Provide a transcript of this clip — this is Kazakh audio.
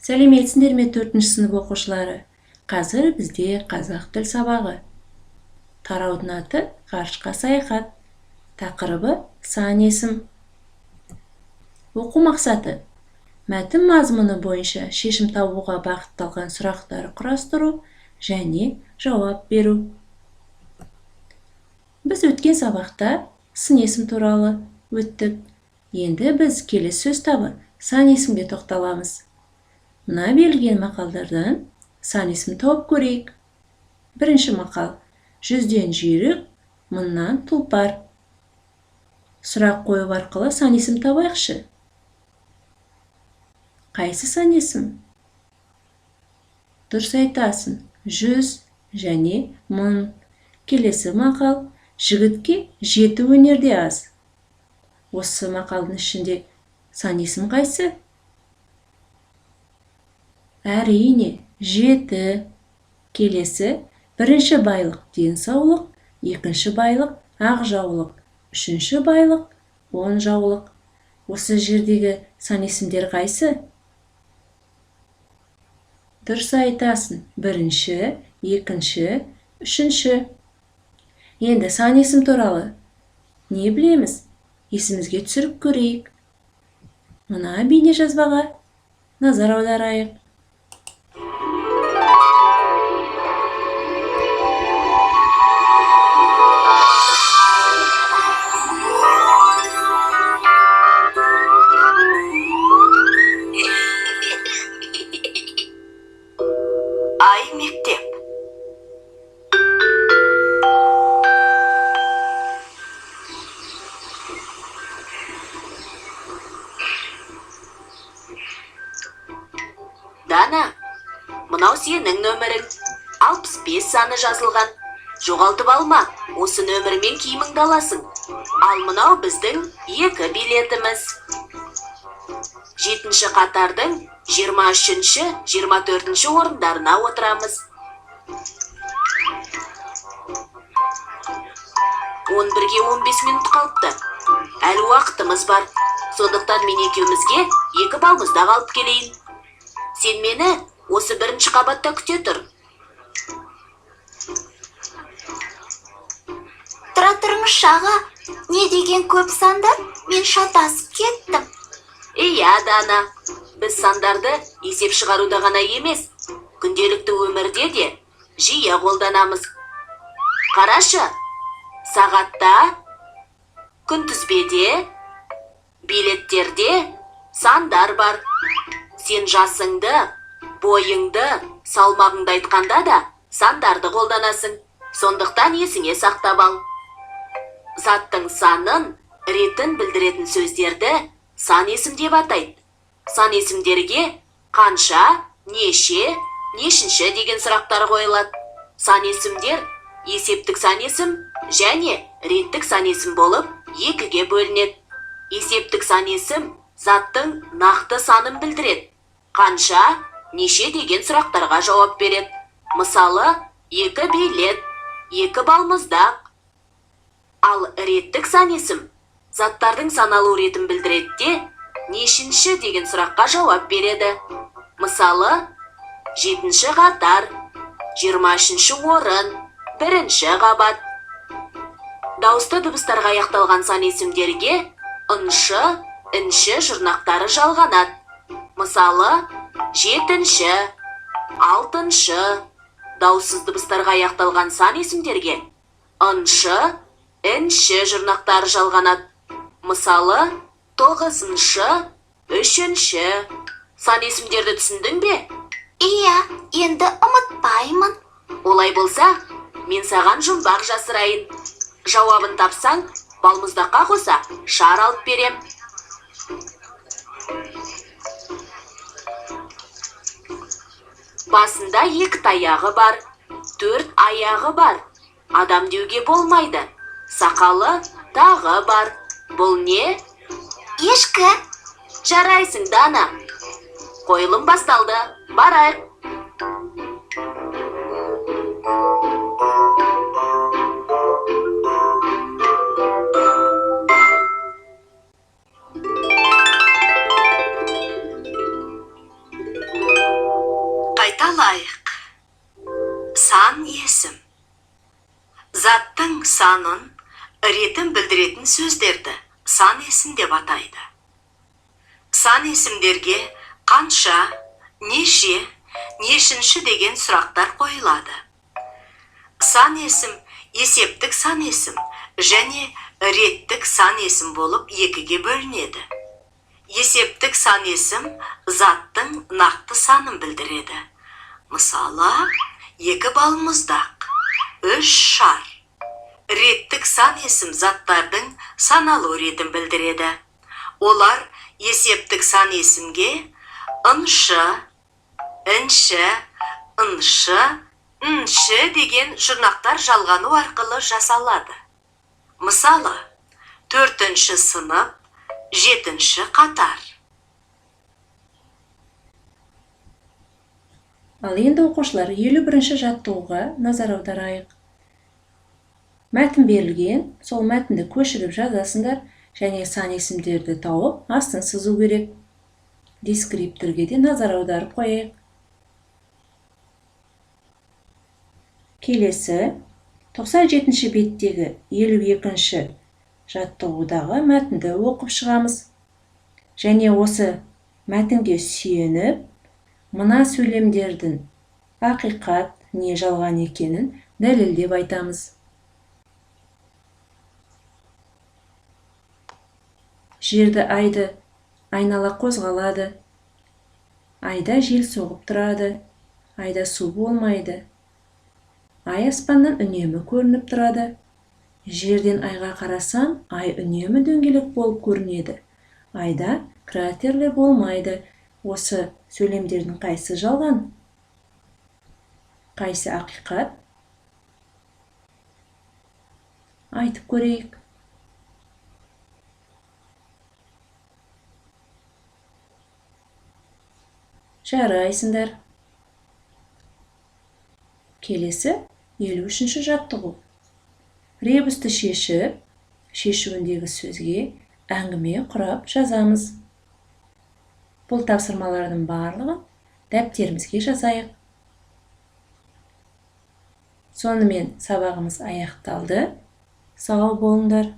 Сәлеметсіңдер ме, төртінші сынып оқушылары? Қазір бізде қазақ тіл сабағы. Тараудың аты «Ғарышқа саяхат». Тақырыбы сан есім. Оқу мақсаты: мәтін мазмұны бойынша шешім табуға бағытталған сұрақтар құрастыру және жауап беру. Біз өткен сабақта сын есім туралы өттік. Енді біз келесі сөз табы сан есімге тоқталамыз. Мына берілген мақалдардан сан есім тауып көрейік. Бірінші мақал: жүзден жүйрік, мыңнан тұлпар. Сұрақ қою арқылы сан есім табайықшы. Қайсы сан есім? Дұрыс айтасың, 100 және 1000. Келесі мақал: жігітке жеті өнер де аз. Осы мақалдың ішінде сан есім қайсы? Әрине, жеті. Келесі: бірінші байлық денсаулық, екінші байлық ақ жаулық, үшінші байлық оң жаулық. Осы жердегі сан есімдер қайсы? Дұрыс айтасың, бірінші, екінші, үшінші. Енді сан есім туралы не білеміз? Есімізге түсіріп көрейік. Мына бейне жазбаға назар аударайық. Ай, мектеп. Дана, мынау сенің нөмірің. 65 саны жазылған. Жоғалтып алма, осы нөмірмен киіміңді аласың. Ал мынау біздің екі билетіміз. Жетінші қатардың 23-ші, 24-ші орындарына отырамыз. 11-ге 15 минут қалыпты. Әлі уақытымыз бар. Сондықтан мен екеумізге екі балмұздақ алып келейін. Сен мені осы бірінші қабатта күте тұр. Тұра тұрыңызшы, аға, не деген көп сандар, мен шатасып кеттім. Иә, Дана, біз сандарды есеп шығаруда ғана емес, күнделікті өмірде де жиі қолданамыз. Қарашы, сағатта, күнтізбеде, билеттерде сандар бар. Сен жасыңды, бойыңды, салмағыңды айтқанда да сандарды қолданасың. Сондықтан есіңе сақтап ал. Заттың санын, ретін білдіретін сөздерді сан есім деп атайды. Сан есімдерге қанша, неше, нешінші деген сұрақтар қойылады. Сан есімдер есептік сан есім және реттік сан есім болып екіге бөлінеді. Есептік сан есім заттың нақты санын білдіреді. Қанша, неше деген сұрақтарға жауап береді. Мысалы, екі билет, екі балмұздақ. Ал реттік сан есім заттардың саналу ретін білдіреді де, нешінші деген сұраққа жауап береді. Мысалы, жетінші қатар, 23-ші орын, бірінші қабат. Дауысты дыбыстарға аяқталған сан есімдерге ыншы, інші жұрнақтары жалғанады. Мысалы, жетінші, алтыншы. Дауыссыз дыбыстарға аяқталған сан есімдерге ыншы, інші жұрнақтары жалғанады. Мысалы, тоғызыншы, үшінші. Сан есімдерді түсіндің бе? Иә, енді ұмытпаймын. Олай болса, мен саған жұмбақ жасырайын. Жауабын тапсаң, балмұздаққа қоса шар алып берем. Басында екі таяғы бар, төрт аяғы бар. Адам деуге болмайды. Сақалы тағы бар. Бұл не? Ешкі. Жарайсың, Дана. Қойылым басталды. Барайық. Алайық. Сан есім. Заттың санын, ретін білдіретін сөздерді сан есім деп атайды. Сан есімдерге қанша, неше, нешінші деген сұрақтар қойылады. Сан есім есептік сан есім және реттік сан есім болып екіге бөлінеді. Есептік сан есім заттың нақты санын білдіреді. Мысалы, екі балмұздақ, үш шар. Реттік сан есім заттардың саналу ретін білдіреді. Олар есептік сан есімге ыншы, інші, ыншы, нші деген жұрнақтар жалғану арқылы жасалады. Мысалы, төртінші сынып, жетінші қатар. Ал енді, оқушылар, 51-ші жаттығуға назар аударайық. Мәтін берілген, сол мәтінді көшіріп жазасыңдар және сан есімдерді тауып, астын сызу керек. Дескрипторге де назар аударып қояйық. Келесі 97-ші беттегі 52-ші жаттығудағы мәтінді оқып шығамыз. Және осы мәтінге сүйеніп, мына сөйлемдердің ақиқат не жалған екенін дәлелдеп айтамыз. Жерді айды айнала қозғалады. Айда жел соғып тұрады. Айда су болмайды. Ай аспаннан үнемі көрініп тұрады. Жерден айға қарасам, ай үнемі дөңгелек болып көрінеді. Айда кратерлер болмайды. Осы сөйлемдердің қайсы жалған? Қайсы ақиқат? Айтып көрейік. Жарайсыңдар. Келесі 53-ші жаттығу. Ребусты шешіп, шешуіндегі сөзге әңгіме құрап жазамыз. Бұл тапсырмалардың барлығын дәптерімізге жазайық. Сонымен сабағымыз аяқталды. Сау болыңдар.